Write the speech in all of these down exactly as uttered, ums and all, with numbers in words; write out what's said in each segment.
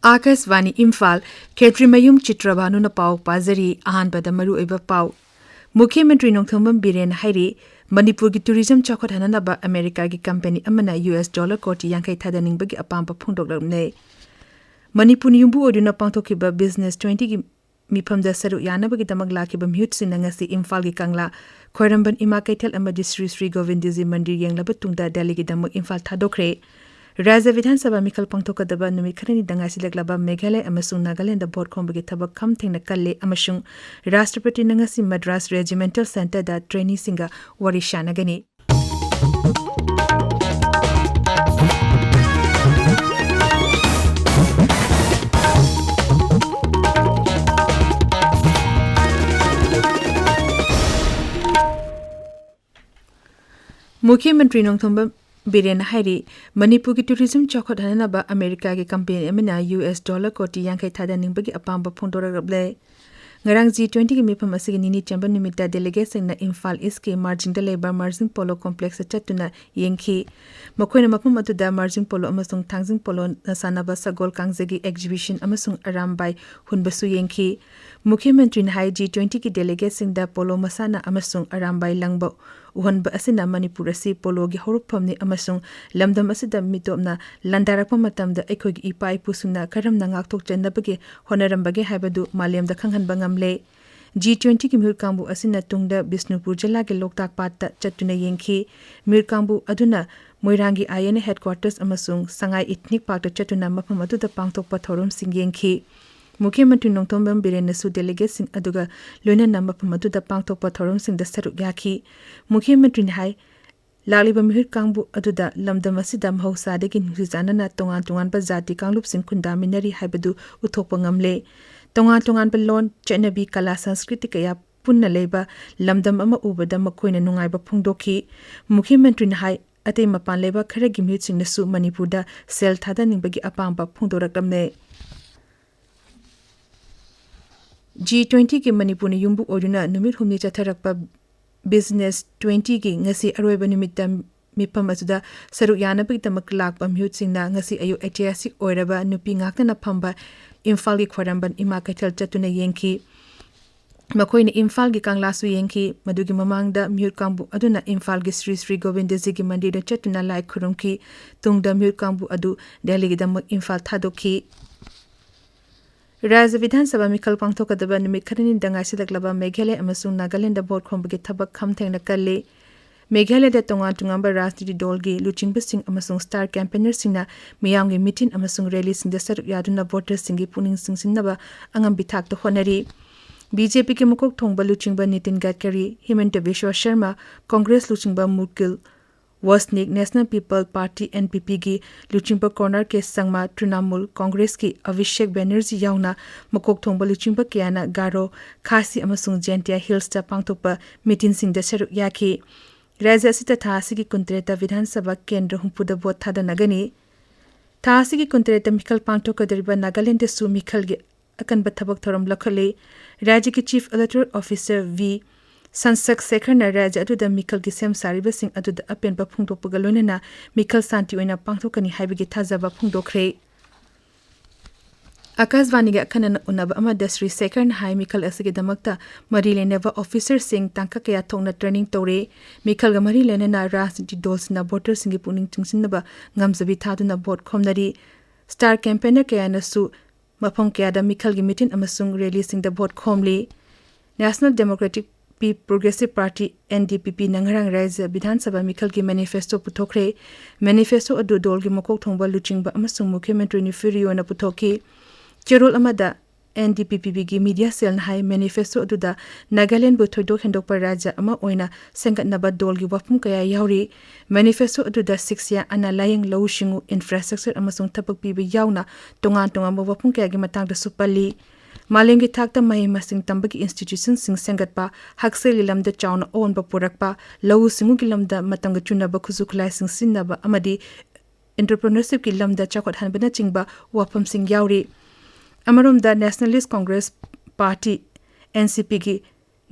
ꯑꯥꯀꯥꯁꯕꯥꯅꯤ ꯏꯝꯐꯥꯜ, ꯈꯦꯇ꯭ꯔꯤꯃꯌꯨꯝ ꯆꯤꯇ꯭ꯔꯕꯥꯅꯨꯅ ꯄꯥꯎ ꯄꯥꯖꯔꯤ꯫ ꯑꯍꯥꯟꯕꯗ ꯃꯔꯨꯑꯣꯏꯕ ꯄꯥꯎ꯫ ꯃꯨꯈ꯭ꯌ ꯃꯟꯇ꯭ꯔꯤ ꯅꯣꯡꯊꯣꯝꯕꯝ ꯕꯤꯔꯦꯟ ꯍꯥꯏꯔꯤ, ꯃꯅꯤꯄꯨꯔꯒꯤ ꯇꯨꯔꯤꯖꯝ ꯆꯥꯎꯈꯠꯍꯟꯅꯅꯕ ꯑꯃꯦꯔꯤꯀꯥꯒꯤ ꯀꯝꯄꯦꯅꯤ ꯑꯃꯅ ꯌꯨ ꯑꯦꯁ ꯗꯣꯂꯔ ꯀꯣꯇꯤ ꯌꯥꯡꯈꯩ ꯊꯥꯗꯅꯤꯡꯕꯒꯤ ꯑꯄꯥꯝꯕ ꯐꯣꯡꯗꯣꯛꯂꯕꯅꯤ꯫ ꯃꯅꯤꯄꯨꯔꯅ ꯌꯨꯝꯕꯨ ꯑꯣꯏꯗꯨꯅ ꯄꯥꯡꯊꯣꯛꯈꯤꯕ ꯕꯤꯖꯤꯅꯦꯁ ꯇ꯭ꯋꯦꯟꯇꯤꯒꯤ ꯃꯤꯐꯝꯗ ꯁꯔꯨꯛ ꯌꯥꯅꯕꯒꯤꯗꯃꯛ ꯂꯥꯛꯈꯤꯕ ꯃꯤꯍꯨꯠꯁꯤꯡꯅ ꯉꯁꯤ ꯏꯝꯐꯥꯜꯒꯤ ꯀꯪꯂꯥ, ꯈ꯭ꯋꯥꯏꯔꯝꯕꯟ ꯏꯃꯥ ꯀꯩꯊꯦꯜ ꯑꯃꯗꯤ ꯁ꯭ꯔꯤ ꯁ꯭ꯔꯤ ꯒꯣꯕꯤꯟꯗꯖꯤ ꯃꯟꯗꯤꯔ ꯌꯦꯡꯂꯕ ꯇꯨꯡꯗ ꯗꯦꯜꯂꯤꯒꯤꯗꯃꯛ ꯏꯝꯐꯥꯜ ꯊꯥꯗꯣꯛꯈ꯭ꯔꯦ꯫ ꯔꯥꯖ꯭ꯌ ꯕꯤꯙꯥꯟ ꯁꯚꯥ ꯃꯤꯈꯜ ꯄꯥꯡꯊꯣꯛꯀꯗꯕ ꯅꯨꯃꯤꯠ ꯈꯔꯅꯤꯗ ꯉꯥꯏꯁꯤꯜꯂꯛꯂꯕ ꯃꯦꯘꯥꯂꯌ ꯑꯃꯁꯨꯡ ꯅꯥꯒꯥꯂꯦꯟꯗ ꯚꯣꯠ ꯈꯣꯝꯕꯒꯤ ꯊꯕꯛ ꯈꯝ ꯊꯦꯡꯅ ꯀꯜꯂꯦ ꯑꯃꯁꯨꯡ ꯔꯥꯁꯇ꯭ꯔꯄꯇꯤꯅ ꯉꯁꯤ ꯃꯗ꯭ꯔꯥꯁ ꯔꯦꯖꯤꯃꯦꯟꯇꯦꯜ ꯁꯦꯟꯇꯔꯗ ꯇ꯭ꯔꯦꯅꯤꯁꯤꯡꯒ ꯋꯥꯔꯤ ꯁꯥꯟꯅꯒꯅꯤ꯫ ꯃꯨꯈ꯭ꯌ ꯃꯟꯇ꯭ꯔꯤ ꯅꯣꯡꯊꯣꯝꯕꯝ ꯕꯤꯔꯦꯟꯅ ꯍꯥꯏꯔꯤ, ꯃꯅꯤꯄꯨꯔꯒꯤ ꯇꯨꯔꯤꯖꯝ ꯆꯥꯎꯈꯠꯍꯟꯅꯅꯕ ꯑꯃꯦꯔꯤꯀꯥꯒꯤ ꯀꯝꯄꯦꯅꯤ ꯑꯃꯅ ꯌꯨ ꯑꯦꯁ ꯗꯣꯂꯔ ꯀꯣꯇꯤ ꯌꯥꯡꯈꯩ ꯊꯥꯗꯅꯤꯡꯕꯒꯤ ꯑꯄꯥꯝꯕ ꯐꯣꯡꯗꯣꯔꯛꯂꯦ꯫ ꯉꯔꯥꯡ ꯖꯤ ꯇ꯭ꯋꯦꯟꯇꯤꯒꯤ ꯃꯤꯐꯝ ꯑꯁꯤꯒꯤ ꯅꯤꯅꯤ ꯆꯟꯕ ꯅꯨꯃꯤꯠꯇ ꯗꯦꯂꯤꯒꯦꯠꯁꯤꯡꯅ ꯏꯝꯐꯥꯜ ꯏꯁꯀꯤ ꯃꯥꯔꯖꯤꯡꯗ ꯂꯩꯕ ꯃꯥꯔꯖꯤꯡ ꯄꯣꯂꯣ ꯀꯣꯝꯄ꯭ꯂꯦꯛꯁꯇ ꯆꯠꯇꯨꯅ ꯌꯦꯡꯈꯤ꯫ ꯃꯈꯣꯏꯅ ꯃꯐꯝ ꯑꯗꯨꯗ ꯃꯥꯔꯖꯤꯡ ꯄꯣꯂꯣ ꯑꯃꯁꯨꯡ ꯊꯥꯡꯖꯤꯡ ꯄꯣꯂꯣꯅ ꯁꯥꯟꯅꯕ ꯁꯒꯣꯜ ꯀꯥꯡꯖꯩꯒꯤ ꯑꯦꯛꯖꯤꯕꯤꯁꯟ ꯑꯃꯁꯨꯡ ꯑꯔꯥꯝꯕꯥꯏ ꯍꯨꯟꯕꯁꯨ ꯌꯦꯡꯈꯤ꯫ ꯃꯨꯈ꯭ꯌ ꯃꯟꯇ꯭ꯔꯤꯅ ꯍꯥꯏ, ꯖꯤ ꯇ꯭ꯋꯦꯟꯇꯤꯒꯤ ꯗꯦꯂꯤꯒꯦꯠꯁꯤꯡꯗ ꯄꯣꯂꯣ ꯃꯁꯥꯟꯅ ꯑꯃꯁꯨꯡ ꯑꯔꯥꯝꯕꯥꯏ ꯂꯪꯕ ꯎꯍꯟꯕ ꯑꯁꯤꯅ ꯃꯅꯤꯄꯨꯔ ꯑꯁꯤ ꯄꯣꯂꯣꯒꯤ ꯍꯧꯔꯛꯐꯝꯅꯤ ꯑꯃꯁꯨꯡ ꯂꯝꯗꯝ ꯑꯁꯤꯗ ꯃꯤꯇꯣꯞꯅ ꯂꯥꯟꯗꯥꯔꯛꯄ ꯃꯇꯝꯗ ꯑꯩꯈꯣꯏꯒꯤ ꯏꯄꯥ ꯏꯄꯨꯁꯤꯡꯅ ꯀꯔꯝꯅ ꯉꯥꯛꯊꯣꯛꯆꯅꯕꯒꯤ ꯍꯣꯠꯅꯔꯝꯕꯒꯦ ꯍꯥꯏꯕꯗꯨ ꯃꯥꯂꯦꯝꯗ ꯈꯪꯍꯟꯕ ꯉꯝꯂꯦ꯫ ꯖꯤ ꯇ꯭ꯋꯦꯟꯇꯤꯒꯤ ꯃꯤꯍꯨꯠ ꯀꯥꯡꯕꯨ ꯑꯁꯤꯅ ꯇꯨꯡꯗ ꯕꯤꯁꯅꯨꯄꯨꯔ ꯖꯤꯂꯥꯒꯤ ꯂꯣꯛꯇꯥꯛ ꯄꯥꯠꯇ ꯆꯠꯇꯨꯅ ꯌꯦꯡꯈꯤ꯫ ꯃꯤꯍꯨꯠ ꯀꯥꯡꯕꯨ ꯑꯗꯨꯅ ꯃꯣꯏꯔꯥꯡꯒꯤ ꯑꯥꯏ ꯑꯦꯟ ꯑꯦ ꯍꯦꯗꯀ꯭ꯋꯥꯔꯇꯔꯁ ꯑꯃꯁꯨꯡ ꯁꯉꯥꯏ ꯏꯊꯅꯤꯛ ꯄꯥꯔꯛꯇ ꯆꯠꯇꯨꯅ ꯃꯐꯝ ꯑꯗꯨꯗ ꯄꯥꯡꯊꯣꯛꯄ ꯊꯧꯔꯝꯁꯤꯡ ꯌꯦꯡꯈꯤ꯫ ꯃꯨꯈ꯭ꯌ ꯃꯟꯇ꯭ꯔꯤ ꯅꯣꯡꯊꯣꯝꯕꯝ ꯕꯤꯔꯦꯟꯅꯁꯨ ꯗꯦꯂꯤꯒꯦꯠꯁꯤꯡ ꯑꯗꯨꯒ ꯂꯣꯏꯅꯅ ꯃꯐꯝ ꯑꯗꯨꯗ ꯄꯥꯡꯊꯣꯛꯄ ꯊꯧꯔꯝꯁꯤꯡꯗ ꯁꯔꯨꯛ ꯌꯥꯈꯤ꯫ ꯃꯨꯈ꯭ꯌ ꯃꯟꯇ꯭ꯔꯤꯅ ꯍꯥꯏ, ꯂꯥꯛꯂꯤꯕ ꯃꯤꯍꯨꯠ ꯀꯥꯡꯕꯨ ꯑꯗꯨꯗ ꯂꯝꯗꯝ ꯑꯁꯤꯗ ꯃꯍꯧꯁꯥꯗꯒꯤ ꯅꯨꯡꯁꯤ ꯆꯥꯟꯅꯅ ꯇꯣꯉꯥꯟ ꯇꯣꯉꯥꯟꯕ ꯖꯥꯇꯤ ꯀꯥꯡꯂꯨꯞꯁꯤꯡ ꯈꯨꯟꯗꯥꯃꯤꯟꯅꯔꯤ ꯍꯥꯏꯕꯗꯨ ꯎꯠꯊꯣꯛꯄ ꯉꯝꯂꯦ꯫ ꯇꯣꯉꯥꯟ ꯇꯣꯉꯥꯟꯕ ꯂꯣꯟ, ꯆꯠꯅꯕꯤ, ꯀꯂꯥ, ꯁꯪꯁꯀ꯭ꯔꯤꯇꯤ ꯀꯌꯥ ꯄꯨꯟꯅ ꯂꯩꯕ ꯂꯝꯗꯝ ꯑꯃ ꯎꯕꯗ ꯃꯈꯣꯏꯅ ꯅꯨꯡꯉꯥꯏꯕ ꯐꯣꯡꯗꯣꯛꯈꯤ꯫ ꯃꯨꯈ꯭ꯌ ꯃꯟꯇ꯭ꯔꯤꯅ ꯍꯥꯏ, ꯑꯇꯩ ꯃꯄꯥꯟ ꯂꯩꯕꯥꯛ ꯈꯔꯒꯤ ꯃꯤꯍꯨꯠꯁꯤꯡꯅꯁꯨ ꯃꯅꯤꯄꯨꯔꯗ ꯁꯦꯜ ꯊꯥꯗꯅꯤꯡꯕꯒꯤ ꯑꯄꯥꯝꯕ ꯐꯣꯡꯗꯣꯔꯛꯂꯝꯂꯦ꯫ ꯖꯤ ꯇ꯭ꯋꯦꯟꯇꯤꯒꯤ ꯃꯅꯤꯄꯨꯔꯅ ꯌꯨꯝꯕꯨ ꯑꯣꯏꯗꯨꯅ ꯅꯨꯃꯤꯠ ꯍꯨꯝꯅꯤ ꯆꯠꯊꯔꯛꯄ ꯕꯤꯖꯤꯅꯦꯁ ꯇ꯭ꯋꯦꯟꯇꯤꯒꯤ ꯉꯁꯤ ꯑꯔꯣꯏꯕ ꯅꯨꯃꯤꯠꯇ ꯃꯤꯐꯝ ꯑꯗꯨꯗ ꯁꯔꯨꯛ ꯌꯥꯅꯕꯒꯤꯗꯃꯛ ꯂꯥꯛꯄ ꯃꯤꯍꯨꯠꯁꯤꯡꯅ ꯉꯁꯤ ꯑꯌꯨꯛ ꯑꯩꯇꯤꯍꯥꯁꯤꯛ ꯑꯣꯏꯔꯕ ꯅꯨꯄꯤ ꯉꯥꯛꯇꯅ ꯐꯝꯕ ꯏꯝꯐꯥꯜꯒꯤ ꯈ꯭ꯋꯥꯏꯔꯝꯕꯟ ꯏꯃꯥ ꯀꯩꯊꯦꯜ ꯆꯠꯇꯨꯅ ꯌꯦꯡꯈꯤ꯫ ꯃꯈꯣꯏꯅ ꯏꯝꯐꯥꯜꯒꯤ ꯀꯪꯂꯥꯁꯨ ꯌꯦꯡꯈꯤ꯫ ꯃꯗꯨꯒꯤ ꯃꯃꯥꯡꯗ ꯃꯤꯍꯨꯠ ꯀꯥꯡꯕꯨ ꯑꯗꯨꯅ ꯏꯝꯐꯥꯜꯒꯤ ꯁ꯭ꯔꯤ ꯁ꯭ꯔꯤ ꯒꯣꯕꯤꯟꯗꯖꯤꯒꯤ ꯃꯟꯗꯤꯔꯗ ꯆꯠꯇꯨꯅ ꯂꯥꯏ ꯈꯨꯔꯨꯝꯈꯤ꯫ ꯇꯨꯡꯗ ꯃꯤꯍꯨꯠ ꯀꯥꯡꯕꯨ ꯑꯗꯨ ꯗꯦꯜꯂꯤꯒꯤꯗꯃꯛ ꯏꯝꯐꯥꯜ ꯊꯥꯗꯣꯛꯈꯤ꯫ ꯔꯥꯖ꯭ꯌ ꯕꯤꯙꯥꯟ ꯁꯚꯥ ꯃꯤꯈꯜ ꯄꯥꯡꯊꯣꯛꯀꯗꯕ ꯅꯨꯃꯤꯠ ꯈꯔꯅꯤꯗ ꯉꯥꯏꯁꯤꯜꯂꯛꯂꯕ ꯃꯦꯘꯥꯂꯌ ꯑꯃꯁꯨꯡ ꯅꯥꯒꯥꯂꯦꯟꯗ ꯚꯣꯠ ꯈꯣꯝꯕꯒꯤ ꯊꯕꯛ ꯈꯝ ꯊꯦꯡꯅ ꯀꯜꯂꯤ꯫ ꯃꯦꯘꯥꯂꯌꯗ ꯇꯣꯉꯥꯟ ꯇꯣꯉꯥꯟꯕ ꯔꯥꯖꯅꯤꯇꯤ ꯗꯜꯒꯤ ꯂꯨꯆꯤꯡꯕꯁꯤꯡ ꯑꯃꯁꯨꯡ ꯁ꯭ꯇꯥꯔ ꯀꯦꯝꯄꯦꯅꯔꯁꯤꯡꯅ ꯃꯤꯌꯥꯝꯒꯤ ꯃꯤꯇꯤꯟ ꯑꯃꯁꯨꯡ ꯔꯦꯂꯤꯁꯤꯡꯗ ꯁꯔꯨꯛ ꯌꯥꯗꯨꯅ ꯚꯣꯇꯔꯁꯤꯡꯒꯤ ꯄꯨꯛꯅꯤꯡ ꯆꯤꯡꯁꯤꯟꯅꯕ ꯑꯉꯝꯕꯤ ꯊꯥꯛꯇ ꯍꯣꯠꯅꯔꯤ꯫ ꯕꯤꯖꯦꯄꯤꯒꯤ ꯃꯀꯣꯛ ꯊꯣꯡꯕ ꯂꯨꯆꯤꯡꯕ ꯅꯤꯇꯤꯟ ꯒꯗꯀꯔꯤ, ꯍꯤꯃꯟꯇ ꯕꯤꯁ꯭ꯋ ꯁꯔꯃ, ꯀꯣꯡꯒ꯭ꯔꯦꯁ ꯂꯨꯆꯤꯡꯕ Mukul Wasnik, national people party, N P ꯄꯤꯒꯤ ꯂꯨꯆꯤꯡꯕ ꯀꯣꯅꯔ ꯀꯦ ꯁꯪꯃ, ꯇ꯭ꯔꯤꯅꯥꯃꯨꯜ ꯀꯣꯡꯒ꯭ꯔꯦꯁꯀꯤ ꯑꯚꯤꯁꯦꯛ ꯕꯦꯅꯔꯖꯤ ꯌꯥꯎꯅ ꯃꯀꯣꯛ ꯊꯣꯡꯕ ꯂꯨꯆꯤꯡꯕ ꯀꯌꯥꯅ ꯒꯥꯔꯣ, ꯈꯥꯁꯤ ꯑꯃꯁꯨꯡ ꯖꯦꯟꯇꯤꯌꯥ ꯍꯤꯜꯁꯇ ꯄꯥꯡꯊꯣꯛꯄ ꯃꯤꯇꯤꯟꯁꯤꯡꯗ ꯁꯔꯨꯛ ꯌꯥꯈꯤ꯫ ꯔꯥꯖ꯭ꯌ ꯑꯁꯤꯗ ꯊꯥ ꯑꯁꯤꯒꯤ ꯀꯨꯟꯇꯔꯦꯠꯇ ꯕꯤꯙꯥꯟ ꯁꯚꯥ ꯀꯦꯟꯗ꯭ꯔ ꯍꯨꯝꯐꯨꯗ ꯚꯣꯠ ꯊꯥꯗꯅꯒꯅꯤ꯫ ꯊꯥ ꯑꯁꯤꯒꯤ ꯀꯨꯟꯇꯔꯦꯠꯇ ꯃꯤꯈꯜ ꯄꯥꯡꯊꯣꯛꯀꯗꯧꯔꯤꯕ ꯅꯥꯒꯥꯂꯦꯟꯗꯁꯨ ꯃꯤꯈꯜꯒꯤ ꯑꯀꯟꯕ ꯊꯕꯛ ꯊꯧꯔꯝ ꯂꯧꯈꯠꯂꯤ꯫ ꯔꯥꯖ꯭ꯌꯒꯤ ꯆꯤꯐ ꯏꯂꯦꯛꯇꯣꯔꯦꯜ ꯑꯣꯐꯤꯁꯥꯔ ꯚꯤ ꯁꯟꯁꯛ ꯁꯦꯈꯔꯅ ꯔꯥꯖ꯭ꯌ ꯑꯗꯨꯗ ꯃꯤꯈꯜꯒꯤ ꯁꯦꯝ ꯁꯥꯔꯤꯕꯁꯤꯡ ꯑꯗꯨꯗ ꯑꯄꯦꯟꯕ ꯐꯣꯡꯗꯣꯛꯄꯒ ꯂꯣꯏꯅꯅ ꯃꯤꯈꯜ ꯁꯥꯟꯇꯤ ꯑꯣꯏꯅ ꯄꯥꯡꯊꯣꯛꯀꯅꯤ ꯍꯥꯏꯕꯒꯤ ꯊꯥꯖꯕ ꯐꯣꯡꯗꯣꯛꯈ꯭ꯔꯦ꯫ ꯑꯀꯥꯁꯕꯥꯅꯤꯒ ꯑꯈꯟꯅꯅ ꯎꯅꯕ ꯑꯃꯗ ꯁ꯭ꯔꯤ ꯁꯦꯈꯔꯅ ꯍꯥꯏ, ꯃꯤꯈꯜ ꯑꯁꯤꯒꯤꯗꯃꯛꯇ ꯃꯔꯤ ꯂꯩꯅꯕ ꯑꯣꯐꯤꯁꯥꯔꯁꯤꯡ ꯇꯥꯡꯀꯛ ꯀꯌꯥ ꯊꯣꯛꯅ ꯇ꯭ꯔꯦꯅꯤꯡ ꯇꯧꯔꯦ꯫ ꯃꯤꯈꯜꯒ ꯃꯔꯤ ꯂꯩꯅꯅ ꯔꯥꯖꯅꯤꯇꯤ ꯗꯜꯁꯤꯡꯅ ꯚꯣꯇꯔꯁꯤꯡꯒꯤ ꯄꯨꯛꯅꯤꯡ ꯆꯤꯡꯁꯤꯟꯅꯕ ꯉꯝꯖꯕꯤ ꯊꯥꯗꯨꯅ ꯚꯣꯠ ꯈꯣꯝꯅꯔꯤ꯫ ꯁ꯭ꯇꯥꯔ ꯀꯦꯝꯄꯦꯅꯔ ꯀꯌꯥꯅꯁꯨ ꯃꯐꯝ ꯀꯌꯥꯗ ꯃꯤꯈꯜꯒꯤ ꯃꯤꯇꯤꯟ ꯑꯃꯁꯨꯡ ꯔꯦꯂꯤꯁꯤꯡꯗ ꯚꯣꯠ ꯈꯣꯝꯂꯤ꯫ ꯅꯦꯁꯅꯦꯜ ꯗꯦꯃꯣꯀ꯭ꯔꯦꯇꯤꯛ ꯄꯤ ꯄ꯭ꯔꯣꯒ꯭ꯔꯦꯁꯤꯚ ꯄꯥꯔꯇꯤ, ꯑꯦꯟ ꯗꯤ ꯄꯤ ꯄꯤꯅ ꯉꯔꯥꯡ ꯔꯥꯖ꯭ꯌ ꯕꯤꯙꯥꯟ ꯁꯚꯥ ꯃꯤꯈꯜꯒꯤ ꯃꯦꯅꯤꯐꯦꯁꯇꯣ ꯄꯨꯊꯣꯛꯈ꯭ꯔꯦ꯫ ꯃꯦꯅꯤꯐꯦꯁꯇꯣ ꯑꯗꯨ ꯗꯜꯒꯤ ꯃꯀꯣꯛ ꯊꯣꯡꯕ ꯂꯨꯆꯤꯡꯕ ꯑꯃꯁꯨꯡ ꯃꯨꯈ꯭ꯌ ꯃꯟꯇ꯭ꯔꯤ ꯅꯤꯐꯤꯌꯨ ꯔꯤꯌꯣꯅ ꯄꯨꯊꯣꯛꯈꯤ꯫ ꯆꯦꯔꯣꯜ ꯑꯃꯗ ꯑꯦꯟ ꯗꯤ ꯄꯤ ꯄꯤ ꯕꯤꯒꯤ ꯃꯤꯗꯤꯌꯥ ꯁꯦꯜꯅ ꯍꯥꯏ, ꯃꯦꯅꯤꯐꯦꯁꯇꯣ ꯑꯗꯨꯗ ꯅꯥꯒꯥꯂꯦꯟꯕꯨ ꯊꯣꯏꯗꯣꯛ ꯍꯦꯟꯗꯣꯛꯄ ꯔꯥꯖ꯭ꯌ ꯑꯃ ꯑꯣꯏꯅ ꯁꯦꯝꯒꯠꯅꯕ ꯗꯜꯒꯤ ꯋꯥꯐꯝ ꯀꯌꯥ ꯌꯥꯎꯔꯤ꯫ ꯃꯦꯅꯤꯐꯦꯁꯇꯣ ꯑꯗꯨꯗ ꯁꯤꯛꯁꯥ, ꯑꯅꯥ ꯂꯥꯌꯦꯡ, ꯂꯧꯎ ꯁꯤꯡꯎ, ꯏꯟꯐ꯭ꯔꯥꯁ꯭ꯇ꯭ꯔꯛꯆꯔ ꯑꯃꯁꯨꯡ ꯊꯕꯛ ꯄꯤꯕ ꯌꯥꯎꯅ ꯇꯣꯉꯥꯟ ꯇꯣꯉꯥꯟꯕ ꯋꯥꯐꯝ ꯀꯌꯥꯒꯤ ꯃꯇꯥꯡꯗꯁꯨ ꯄꯜꯂꯤ꯫ ꯃꯥꯂꯦꯝꯒꯤ ꯊꯥꯛꯇ ꯃꯍꯩ ꯃꯁꯤꯡ ꯇꯝꯕꯒꯤ ꯏꯟꯁꯇꯤꯇ꯭ꯌꯨꯁꯟꯁꯤꯡ ꯁꯦꯝꯒꯠꯄ, ꯍꯛꯁꯦꯜꯒꯤ ꯂꯝꯗ ꯆꯥꯎꯅ ꯑꯑꯣꯟꯕ ꯄꯨꯔꯛꯄ, ꯂꯧꯎ ꯁꯤꯡꯎꯒꯤ ꯂꯝꯗ ꯃꯇꯝꯒ ꯆꯨꯅꯕ ꯈꯨꯠꯁꯨ ꯈꯨꯠꯂꯥꯏꯁꯤꯡ ꯁꯤꯖꯤꯟꯅꯕ ꯑꯃꯗꯤ ꯑꯦꯟꯇꯔꯄ꯭ꯔꯤꯅꯔꯁꯤꯞꯀꯤ ꯂꯝꯗ ꯆꯥꯎꯈꯠꯍꯟꯕꯅꯆꯤꯡꯕ ꯋꯥꯐꯝꯁꯤꯡ ꯌꯥꯎꯔꯤ꯫ ꯑꯃꯔꯣꯝꯗ nationalist Congress party, N C ꯄꯤꯒꯤ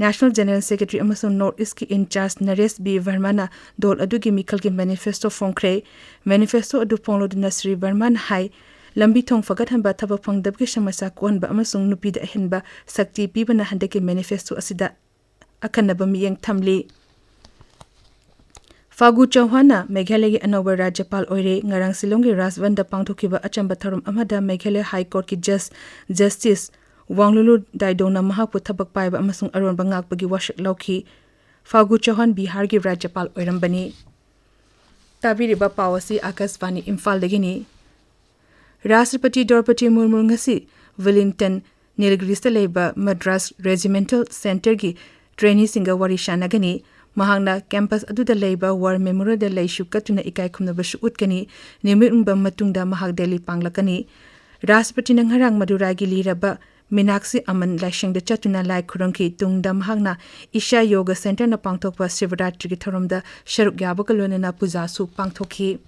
National General Secretary ꯑꯃꯁꯨꯡ North East ꯀꯤ in charge ꯅꯔꯦꯁ ꯕꯤ ꯕꯔꯃꯥꯅ ꯗꯣꯜ ꯑꯗꯨꯒꯤ ꯃꯤꯈꯜꯒꯤ manifesto ꯐꯣꯡꯈ꯭ꯔꯦ꯫ Manifesto ꯑꯗꯨ ꯐꯣꯡꯂꯗꯨꯅ ꯁ꯭ꯔꯤ ꯕꯔꯃꯥꯅ ꯍꯥꯏ, ꯂꯝꯕꯤ ꯊꯣꯡ ꯐꯒꯠꯍꯟꯕ, ꯊꯕꯛ ꯐꯪꯗꯕꯒꯤ ꯁꯃꯁ꯭ꯌꯥ ꯀꯣꯛꯍꯟꯕ ꯑꯃꯁꯨꯡ ꯅꯨꯄꯤꯗ ꯑꯍꯦꯟꯕ ꯁꯛꯇꯤ ꯄꯤꯕꯅ ꯍꯟꯗꯛꯀꯤ manifesto ꯑꯁꯤꯗ ꯑꯈꯟꯅꯕ ꯃꯤꯠꯌꯦꯡ ꯊꯝꯂꯤ꯫ ꯐꯥꯒꯨ ꯆꯧꯍꯥꯟꯅ ꯃꯦꯘꯥꯂꯌꯒꯤ ꯑꯅꯧꯕ ꯔꯥꯖ꯭ꯌꯄꯥꯜ ꯑꯣꯏꯔꯦ꯫ ꯉꯔꯥꯡ ꯁꯤꯂꯣꯡꯒꯤ ꯔꯥꯖꯚꯟꯗ ꯄꯥꯡꯊꯣꯛꯈꯤꯕ ꯑꯆꯝꯕ ꯊꯧꯔꯝ ꯑꯃꯗ ꯃꯦꯘꯥꯂꯌ ꯍꯥꯏ ꯀꯣꯔꯠꯀꯤ ꯖꯖ ꯖꯁꯇꯤꯁ ꯋꯥꯡꯂꯨꯂꯨ ꯗꯥꯏꯗꯣꯡꯅ ꯃꯍꯥꯛꯄꯨ ꯊꯕꯛ ꯄꯥꯏꯕ ꯑꯃꯁꯨꯡ ꯑꯔꯣꯟꯕ ꯉꯥꯛꯄꯒꯤ ꯋꯥꯁꯛ ꯂꯧꯈꯤ꯫ ꯐꯥꯒꯨ ꯆꯧꯍꯥꯟ ꯕꯤꯍꯥꯔꯒꯤ ꯔꯥꯖ꯭ꯌꯄꯥꯜ ꯑꯣꯏꯔꯝꯕꯅꯤ꯫ ꯇꯥꯕꯤꯔꯤꯕ ꯄꯥꯎ ꯑꯁꯤ ꯑꯥꯀꯥꯁꯕꯥꯅꯤ ꯏꯝꯐꯥꯜꯗꯒꯤꯅꯤ꯫ ꯔꯥꯁꯇ꯭ꯔꯄꯇꯤ ꯗ꯭ꯔꯧꯄꯗꯤ ꯃꯨꯔꯃꯨ ꯉꯁꯤ ꯋꯤꯂꯤꯡꯇꯟ, ꯅꯤꯜꯒ꯭ꯔꯤꯁꯇ ꯂꯩꯕ ꯃꯗ꯭ꯔꯥꯁ ꯔꯦꯖꯤꯃꯦꯟꯇꯦꯜ ꯁꯦꯟꯇꯔꯒꯤ ꯇ꯭ꯔꯦꯅꯤꯁꯤꯡꯒ ꯋꯥꯔꯤ ꯁꯥꯟꯅꯒꯅꯤ꯫ ꯃꯍꯥꯛꯅ ꯀꯦꯝꯄꯁ ꯑꯗꯨꯗ ꯂꯩꯕ ꯋꯥꯔ ꯃꯦꯃꯣꯔꯤꯌꯦꯜꯗ ꯂꯩꯁꯨ ꯀꯠꯇꯨꯅ ꯏꯀꯥꯏ ꯈꯨꯝꯅꯕꯁꯨ ꯎꯠꯀꯅꯤ꯫ ꯅꯨꯃꯤꯠ ꯍꯨꯝꯕ ꯃꯇꯨꯡꯗ ꯃꯍꯥꯛ ꯗꯦꯜꯂꯤ ꯄꯥꯡꯂꯛꯀꯅꯤ꯫ ꯔꯥꯁꯇ꯭ꯔꯄꯇꯤꯅ ꯉꯔꯥꯡ ꯃꯗꯨꯔꯥꯒꯤ ꯂꯤꯔꯕ ꯃꯤꯅꯥꯛꯁꯤ ꯑꯃꯟ ꯂꯥꯏꯁꯪꯗ ꯆꯠꯇꯨꯅ ꯂꯥꯏ ꯈꯨꯔꯨꯝꯈꯤ꯫ ꯇꯨꯡꯗ ꯃꯍꯥꯛꯅ ꯏꯁꯥ ꯌꯣꯒ ꯁꯦꯟꯇꯔꯅ ꯄꯥꯡꯊꯣꯛꯄ ꯁꯤꯕꯔꯥꯇ꯭ꯔꯤꯒꯤ ꯊꯧꯔꯝꯗ ꯁꯔꯨꯛ ꯌꯥꯕꯒ ꯂꯣꯏꯅꯅ ꯄꯨꯖꯥꯁꯨ ꯄꯥꯡꯊꯣꯛꯈꯤ꯫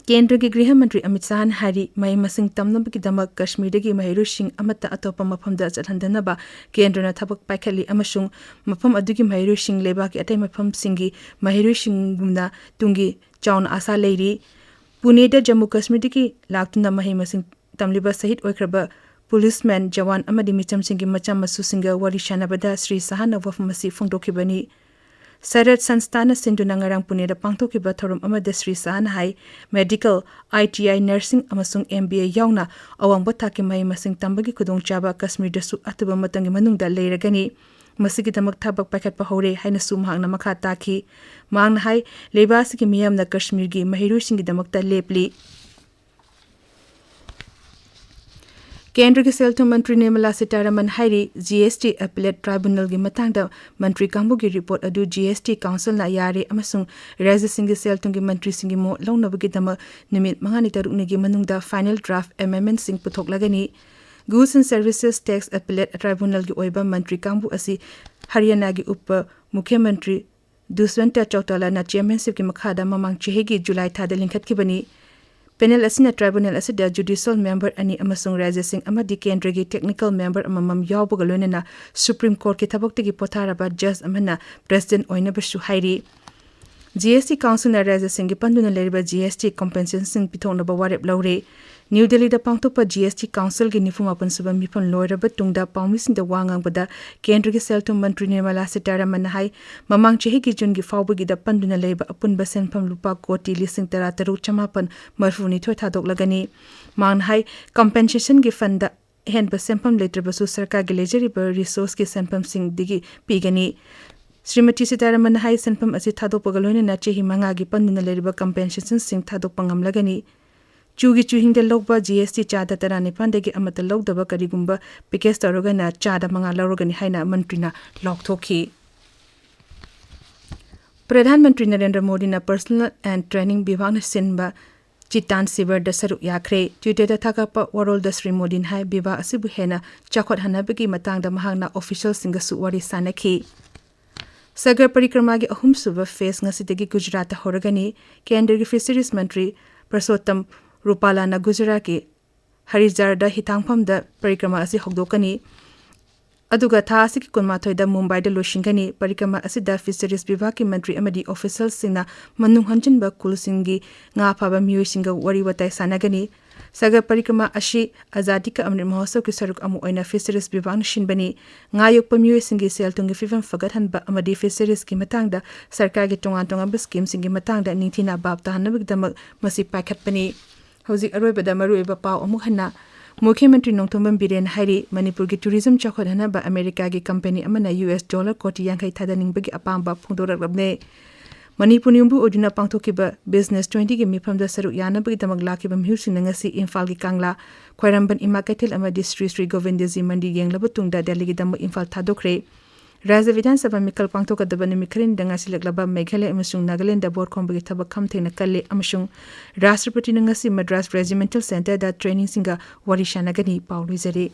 ꯀꯦꯟꯗ꯭ꯔꯒꯤ ꯒ꯭ꯔꯤꯍ ꯃꯟꯇ꯭ꯔꯤ ꯑꯃꯤꯠ ꯁꯥꯍꯅ ꯍꯥꯏꯔꯤ, ꯃꯍꯩ ꯃꯁꯤꯡ ꯇꯝꯅꯕꯒꯤꯗꯃꯛ ꯀꯥꯁꯃꯤꯔꯗꯒꯤ ꯃꯍꯩꯔꯣꯏꯁꯤꯡ ꯑꯃꯠꯇ ꯑꯇꯣꯞꯄ ꯃꯐꯝꯗ ꯆꯠꯍꯟꯗꯅꯕ ꯀꯦꯟꯗ꯭ꯔꯅ ꯊꯕꯛ ꯄꯥꯏꯈꯠꯂꯤ ꯑꯃꯁꯨꯡ ꯃꯐꯝ ꯑꯗꯨꯒꯤ ꯃꯍꯩꯔꯣꯏꯁꯤꯡ ꯂꯩꯕꯥꯛꯀꯤ ꯑꯇꯩ ꯃꯐꯝꯁꯤꯡꯒꯤ ꯃꯍꯩꯔꯣꯏꯁꯤꯡꯒꯨꯝꯅ ꯇꯨꯡꯒꯤ ꯆꯥꯎꯅ ꯑꯥꯁꯥ ꯂꯩꯔꯤ꯫ ꯄꯨꯅꯦꯗ ꯖꯝꯃꯨ ꯀꯥꯁꯃꯤꯔꯗꯒꯤ ꯂꯥꯛꯇꯨꯅ ꯃꯍꯩ ꯃꯁꯤꯡ ꯇꯝꯂꯤꯕ ꯁꯍꯤꯗ ꯑꯣꯏꯈ꯭ꯔꯕ ꯄꯨꯂꯤꯁꯃꯦꯟ, ꯖꯋꯥꯟ ꯑꯃꯗꯤ ꯃꯤꯆꯝꯁꯤꯡꯒꯤ ꯃꯆꯥ ꯃꯁꯨꯁꯤꯡꯒ ꯋꯥꯔꯤ ꯁꯥꯟꯅꯕꯗ ꯁ꯭ꯔꯤ ꯁꯥꯍꯅ ꯋꯥꯐꯝ ꯑꯁꯤ ꯐꯣꯡꯗꯣꯛꯈꯤꯕꯅꯤ꯫ ꯁꯔꯠ ꯁꯟꯁꯊꯥꯟꯅ ꯁꯤꯟꯗꯨꯅ ꯉꯔꯥꯡ ꯄꯨꯅꯦꯗ ꯄꯥꯡꯊꯣꯛꯈꯤꯕ ꯊꯧꯔꯝ ꯑꯃꯗ ꯁ꯭ꯔꯤ ꯁꯥꯍꯅ ꯍꯥꯏ, ꯃꯦꯗꯤꯀꯦꯜ, ꯑꯥꯏ ꯇꯤ ꯑꯥꯏ, ꯅꯔꯁꯤꯡ ꯑꯃꯁꯨꯡ ꯑꯦꯝ ꯕꯤ ꯑꯦ ꯌꯥꯎꯅ ꯑꯋꯥꯡꯕ ꯊꯥꯛꯀꯤ ꯃꯍꯩ ꯃꯁꯤꯡ ꯇꯝꯕꯒꯤ ꯈꯨꯗꯣꯡꯆꯥꯕ ꯀꯥꯁꯃꯤꯔꯗꯁꯨ ꯑꯊꯨꯕ ꯃꯇꯝꯒꯤ ꯃꯅꯨꯡꯗ ꯂꯩꯔꯒꯅꯤ꯫ ꯃꯁꯤꯒꯤꯗꯃꯛ ꯊꯕꯛ ꯄꯥꯏꯈꯠꯄ ꯍꯧꯔꯦ ꯍꯥꯏꯅꯁꯨ ꯃꯍꯥꯛꯅ ꯃꯈꯥ ꯇꯥꯈꯤ꯫ ꯃꯍꯥꯛꯅ ꯍꯥꯏ, ꯂꯩꯕꯥꯛ ꯑꯁꯤꯒꯤ ꯃꯤꯌꯥꯝꯅ ꯀꯥꯁꯃꯤꯔꯒꯤ ꯃꯍꯩꯔꯣꯏꯁꯤꯡꯒꯤꯗꯃꯛꯇ ꯂꯦꯞꯂꯤ꯫ ꯀꯦꯟꯗ꯭ꯔꯒꯤ ꯁꯦꯜ ꯊꯨꯝ ꯃꯟꯇ꯭ꯔꯤ ꯅꯤꯔꯃꯂꯥ ꯁꯤꯇꯥꯔꯥꯃꯟ ꯍꯥꯏꯔꯤ, ꯖꯤ ꯑꯦꯁ ꯇꯤ ꯑꯦꯄꯦꯂꯦꯠ ꯇ꯭ꯔꯥꯏꯕꯨꯅꯦꯜꯒꯤ ꯃꯇꯥꯡꯗ ꯃꯟꯇ꯭ꯔꯤ ꯀꯥꯡꯕꯨꯒꯤ ꯔꯤꯄꯣꯔꯠ ꯑꯗꯨ ꯖꯤ ꯑꯦꯁ ꯇꯤ ꯀꯥꯎꯟꯁꯤꯜꯅ ꯌꯥꯔꯦ ꯑꯃꯁꯨꯡ ꯔꯥꯖ꯭ꯌꯁꯤꯡꯒꯤ ꯁꯦꯜ ꯊꯨꯝꯒꯤ ꯃꯟꯇ꯭ꯔꯤꯁꯤꯡꯒꯤ ꯃꯣꯠ ꯂꯧꯅꯕꯒꯤꯗꯃꯛ ꯅꯨꯃꯤꯠ ꯃꯉꯥꯅꯤ ꯇꯔꯨꯛꯅꯤꯒꯤ ꯃꯅꯨꯡꯗ ꯐꯥꯏꯅꯦꯜ ꯗ꯭ꯔꯥꯐ ꯑꯦꯃꯦꯟꯗꯃꯦꯟꯠꯁꯤꯡ ꯄꯨꯊꯣꯛꯂꯒꯅꯤ꯫ Goods and Services Tax Appellate Tribunalꯒꯤ ꯑꯣꯏꯕ ꯃꯟꯇ꯭ꯔꯤ ꯀꯥꯡꯕꯨ ꯑꯁꯤ ꯍꯔꯤꯌꯥꯅꯥꯒꯤ ꯎꯄ ꯃꯨꯈ꯭ꯌ ꯃꯟꯇ꯭ꯔꯤ ꯗꯨꯁ꯭ꯋꯟꯇ ꯆꯧꯇꯥꯂꯥꯅ ꯆꯤꯌꯔꯃꯦꯟꯁꯤꯞꯀꯤ ꯃꯈꯥꯗ ꯃꯃꯥꯡ ꯆꯍꯤꯒꯤ ꯖꯨꯂꯥꯏ ꯊꯥꯗ ꯂꯤꯡꯈꯠꯈꯤꯕꯅꯤ꯫ ꯄꯦꯅꯦꯜ ꯑꯁꯤꯅ ꯇ꯭ꯔꯥꯏꯕꯨꯅꯦꯜ ꯑꯁꯤꯗ ꯖꯨꯗꯤꯁꯤꯌꯦꯜ ꯃꯦꯝꯕꯔ ꯑꯅꯤ ꯑꯃꯁꯨꯡ ꯔꯥꯖ꯭ꯌꯁꯤꯡ ꯑꯃꯗꯤ ꯀꯦꯟꯗ꯭ꯔꯒꯤ ꯇꯦꯛꯅꯤꯀꯦꯜ ꯃꯦꯝꯕꯔ ꯑꯃꯃꯝ ꯌꯥꯎꯕꯒ ꯂꯣꯏꯅꯅ ꯁꯨꯄ꯭ꯔꯤꯝ ꯀꯣꯔꯠꯀꯤ ꯊꯕꯛꯇꯒꯤ ꯄꯣꯊꯥꯔꯕ ꯖꯖ ꯑꯃꯅ ꯄ꯭ꯔꯦꯁꯤꯗꯦꯟꯠ ꯑꯣꯏꯅꯕꯁꯨ ꯍꯥꯏꯔꯤ꯫ ꯖꯤ ꯑꯦꯁ ꯇꯤ ꯀꯥꯎꯟꯁꯤꯜꯅ ꯔꯥꯖ꯭ꯌꯁꯤꯡꯒꯤ ꯄꯟꯗꯨꯅ ꯂꯩꯔꯤꯕ ꯖꯤ ꯑꯦꯁ ꯇꯤ ꯀꯝꯄꯦꯟꯁꯦꯁꯟꯁꯤꯡ ꯄꯤꯊꯣꯛꯅꯕ ꯋꯥꯔꯦꯞ ꯂꯧꯔꯦ꯫ ꯅ꯭ꯌꯨ ꯗꯦꯜꯂꯤꯗ ꯄꯥꯡꯊꯣꯛꯄ ꯖꯤ ꯑꯦꯁ ꯇꯤ ꯀꯥꯎꯟꯁꯤꯜꯒꯤ ꯅꯤꯐꯨ ꯃꯥꯄꯟ ꯁꯨꯕ ꯃꯤꯐꯝ ꯂꯣꯏꯔꯕ ꯇꯨꯡꯗ ꯄꯥꯎꯃꯤꯁꯤꯡꯗ ꯋꯥ ꯉꯥꯡꯕꯗ ꯀꯦꯟꯗ꯭ꯔꯒꯤ ꯁꯦꯜ ꯊꯨꯝ ꯃꯟꯇ꯭ꯔꯤ ꯅꯤꯔꯃꯂꯥ ꯁꯤꯇꯥꯔꯥꯃꯟꯅ ꯍꯥꯏ, ꯃꯃꯥꯡ ꯆꯍꯤꯒꯤ ꯖꯨꯟꯒꯤ ꯐꯥꯎꯕꯒꯤꯗ ꯄꯟꯗꯨꯅ ꯂꯩꯕ ꯑꯄꯨꯟꯕ ꯁꯦꯟꯐꯝ ꯂꯨꯄꯥ ꯀꯣꯇꯤ ꯂꯤꯁꯤꯡ ꯇꯔꯥ ꯇꯔꯨꯛ ꯆꯃꯥꯄꯟ ꯃꯔꯤꯐꯨ ꯅꯤꯊꯣꯏ ꯊꯥꯗꯣꯛꯂꯒꯅꯤ꯫ ꯃꯍꯥꯛꯅ ꯍꯥꯏ, ꯀꯝꯄꯦꯟꯁꯦꯁꯟꯒꯤ ꯐꯟꯗ ꯑꯍꯦꯟꯕ ꯁꯦꯟꯐꯝ ꯂꯩꯇ꯭ꯔꯕꯁꯨ ꯁꯔꯀꯥꯔꯒꯤ ꯂꯩꯖꯔꯤꯕ ꯔꯤꯁꯣꯔꯁꯀꯤ ꯁꯦꯟꯐꯝꯁꯤꯡꯗꯒꯤ ꯄꯤꯒꯅꯤ꯫ ꯁ꯭ꯔꯤꯃꯇꯤ ꯁꯤꯇꯥꯔꯥꯃꯟꯅ ꯍꯥꯏ, ꯁꯦꯟꯐꯝ ꯑꯁꯤ ꯊꯥꯗꯣꯛꯄꯒ ꯂꯣꯏꯅꯅ ꯆꯍꯤ ꯃꯉꯥꯒꯤ ꯄꯟꯗꯨꯅ ꯂꯩꯔꯤꯕ ꯀꯝꯄꯦꯟꯁꯦꯁꯟꯁꯤꯡ ꯊꯥꯗꯣꯛꯄ ꯉꯝꯂꯒꯅꯤ꯫ ꯆꯨꯒꯤ ꯆꯨꯍꯤꯡꯗ ꯂꯧꯕ ꯖꯤ ꯑꯦꯁ ꯇꯤ ꯆꯥꯗ ꯇꯔꯥꯅꯤꯄꯥꯟꯗꯒꯤ ꯑꯃꯠꯇ ꯂꯧꯗꯕ ꯀꯔꯤꯒꯨꯝꯕ ꯄꯦꯀꯦꯖ ꯇꯧꯔꯒꯅ ꯆꯥꯗ ꯃꯉꯥ ꯂꯧꯔꯒꯅꯤ ꯍꯥꯏꯅ ꯃꯟꯇ꯭ꯔꯤꯅ ꯂꯥꯎꯊꯣꯛꯈꯤ꯫ ꯄ꯭ꯔꯙꯥꯟ ꯃꯟꯇ꯭ꯔꯤ ꯅꯔꯦꯟꯗ꯭ꯔ ꯃꯣꯗꯤꯅ ꯄꯔꯁꯣꯅꯦꯜ ꯑꯦꯟ ꯇ꯭ꯔꯦꯅꯤꯡ ꯕꯤꯚꯥꯒꯅ ꯁꯤꯟꯕ ꯆꯤꯇꯥꯟ ꯁꯤꯕꯔꯗ ꯁꯔꯨꯛ ꯌꯥꯈ꯭ꯔꯦ꯫ ꯇ꯭ꯋꯤꯇꯔꯗ ꯊꯥꯒꯠꯄ ꯋꯥꯔꯣꯜꯗ ꯁ꯭ꯔꯤ ꯃꯣꯗꯤꯅ ꯍꯥꯏ, ꯕꯤꯚꯥ ꯑꯁꯤꯕꯨ ꯍꯦꯟꯅ ꯆꯥꯎꯈꯠꯍꯟꯅꯕꯒꯤ ꯃꯇꯥꯡꯗ ꯃꯍꯥꯛꯅ ꯑꯣꯐꯤꯁꯤꯌꯦꯜꯁꯤꯡꯒꯁꯨ ꯋꯥꯔꯤ ꯁꯥꯟꯅꯈꯤ꯫ ꯁꯥꯒꯔ ꯄꯔꯤꯀ꯭ꯔꯃꯥꯒꯤ ꯑꯍꯨꯝꯁꯨꯕ ꯐꯦꯖ ꯉꯁꯤꯗꯒꯤ ꯒꯨꯖꯔꯥꯠꯇ ꯍꯧꯔꯒꯅꯤ꯫ ꯀꯦꯟꯗ꯭ꯔꯒꯤ ꯐꯤꯁꯔꯤꯁ ꯃꯟꯇ꯭ꯔꯤ ꯄꯔꯁꯣꯠꯇꯝ ꯔꯨꯄꯥꯂꯥꯅ ꯒꯨꯖꯔꯥꯠꯀꯤ ꯍꯔꯤꯖꯥꯔꯗ ꯍꯤꯊꯥꯡꯐꯝꯗ ꯄꯔꯤꯀ꯭ꯔꯃꯥ ꯑꯁꯤ ꯍꯧꯗꯣꯛꯀꯅꯤ꯫ ꯑꯗꯨꯒ ꯊꯥ ꯑꯁꯤꯒꯤ ꯀꯨꯟꯃꯥꯊꯣꯏꯗ ꯃꯨꯝꯕꯥꯏꯗ ꯂꯣꯏꯁꯤꯟꯒꯅꯤ꯫ ꯄꯔꯤꯀ꯭ꯔꯃꯥ ꯑꯁꯤꯗ ꯐꯤꯁꯔꯤꯁ ꯕꯤꯚꯥꯒꯀꯤ ꯃꯟꯇ꯭ꯔꯤ ꯑꯃꯗꯤ ꯑꯣꯐꯤꯁꯤꯌꯦꯜꯁꯤꯡꯅ ꯃꯅꯨꯡ ꯍꯟꯖꯤꯟꯕ ꯈꯨꯜꯁꯤꯡꯒꯤ ꯉꯥ ꯐꯥꯕ ꯃꯤꯑꯣꯏꯁꯤꯡꯒ ꯋꯥꯔꯤ ꯋꯥꯇꯥꯏ ꯁꯥꯟꯅꯒꯅꯤ꯫ ꯁꯥꯒꯔ ꯄꯔꯤꯀ꯭ꯔꯃꯥ ꯑꯁꯤ ꯑꯖꯥꯗꯤ ꯀꯥ ꯑꯃ꯭ꯔꯤꯠ ꯃꯍꯣꯠꯁꯕꯀꯤ ꯁꯔꯨꯛ ꯑꯃ ꯑꯣꯏꯅ ꯐꯤꯁꯔꯤꯁ ꯕꯤꯚꯥꯒꯅ ꯁꯤꯟꯕꯅꯤ꯫ ꯉꯥ ꯌꯣꯛꯄ ꯃꯤꯑꯣꯏꯁꯤꯡꯒꯤ ꯁꯦꯜ ꯊꯨꯝꯒꯤ ꯐꯤꯕꯝ ꯐꯒꯠꯍꯟꯕ ꯑꯃꯗꯤ ꯐꯤꯁꯔꯤꯁꯀꯤ ꯃꯇꯥꯡꯗ ꯁꯔꯀꯥꯔꯒꯤ ꯇꯣꯉꯥꯟ ꯇꯣꯉꯥꯟꯕ ꯁ꯭ꯀꯤꯝꯁꯤꯡꯒꯤ ꯃꯇꯥꯡꯗ ꯅꯤꯡꯊꯤꯅ ꯚꯥꯞ ꯇꯥꯍꯟꯅꯕꯒꯤꯗꯃꯛ ꯃꯁꯤ ꯄꯥꯏꯈꯠꯄꯅꯤ꯫ ꯍꯧꯖꯤꯛ ꯑꯔꯣꯏꯕꯗ ꯃꯔꯨꯑꯣꯏꯕ ꯄꯥꯎ ꯑꯃꯨꯛ ꯍꯟꯅ꯫ ꯃꯨꯈ꯭ꯌ ꯃꯟꯇ꯭ꯔꯤ ꯅꯣꯡꯊꯣꯝꯕꯝ ꯕꯤꯔꯦꯟ ꯍꯥꯏꯔꯤ, ꯃꯅꯤꯄꯨꯔꯒꯤ ꯇꯨꯔꯤꯖꯝ ꯆꯥꯎꯈꯠꯍꯟꯅꯕ ꯑꯃꯦꯔꯤꯀꯥꯒꯤ ꯀꯝꯄꯦꯅꯤ ꯑꯃꯅ ꯌꯨ ꯑꯦꯁ ꯗꯣꯂꯔ ꯀꯣꯇꯤ ꯌꯥꯡꯈꯩ ꯊꯥꯗꯅꯤꯡꯕꯒꯤ ꯑꯄꯥꯝꯕ ꯐꯣꯡꯗꯣꯔꯛꯂꯕꯅꯦ꯫ ꯃꯅꯤꯄꯨꯔ ꯌꯨꯝꯕꯨ ꯑꯣꯏꯗꯨꯅ ꯄꯥꯡꯊꯣꯛꯈꯤꯕ ꯕꯤꯖꯤꯅꯦꯁ ꯇ꯭ꯋꯦꯟꯇꯤꯒꯤ ꯃꯤꯐꯝꯗ ꯁꯔꯨꯛ ꯌꯥꯅꯕꯒꯤꯗꯃꯛ ꯂꯥꯛꯈꯤꯕ ꯃꯤꯍꯨꯠꯁꯤꯡꯅ ꯉꯁꯤ ꯏꯝꯐꯥꯜꯒꯤ ꯀꯪꯂꯥ, ꯈ꯭ꯋꯥꯏꯔꯝꯕꯟ ꯏꯃꯥ ꯀꯩꯊꯦꯜ ꯑꯃꯗꯤ ꯁ꯭ꯔꯤ ꯁ꯭ꯔꯤ ꯒꯣꯕꯤꯟꯗꯖꯤ ꯃꯟꯗꯤꯔ ꯌꯦꯡꯂꯕ ꯇꯨꯡꯗ ꯗꯦꯜꯂꯤꯒꯤꯗꯃꯛ ꯏꯝꯐꯥꯜ ꯊꯥꯗꯣꯛꯈ꯭ꯔꯦ꯫ ꯔꯥꯖ꯭ꯌ ꯕꯤꯙꯥꯟ ꯁꯚꯥ ꯃꯤꯈꯜ ꯄꯥꯡꯊꯣꯛꯀꯗꯕ ꯅꯨꯃꯤꯠ ꯈꯔꯅꯤꯗ ꯉꯥꯏꯁꯤꯜꯂꯛꯂꯕ ꯃꯦꯘꯥꯂꯌ ꯑꯃꯁꯨꯡ ꯅꯥꯒꯥꯂꯦꯟꯗ ꯚꯣꯠ ꯈꯣꯝꯕꯒꯤ ꯊꯕꯛ ꯈꯝ ꯊꯦꯡꯅ ꯀꯜꯂꯦ ꯑꯃꯁꯨꯡ ꯔꯥꯁꯇ꯭ꯔꯄꯇꯤꯅ ꯉꯁꯤ ꯃꯗ꯭ꯔꯥꯁ ꯔꯦꯖꯤꯃꯦꯟꯇꯦꯜ ꯁꯦꯟꯇꯔꯗ ꯇ꯭ꯔꯦꯅꯤꯡꯁꯤꯡꯒ ꯋꯥꯔꯤ ꯁꯥꯟꯅꯒꯅꯤ꯫ ꯄꯥꯎ ꯂꯣꯏꯖꯔꯦ꯫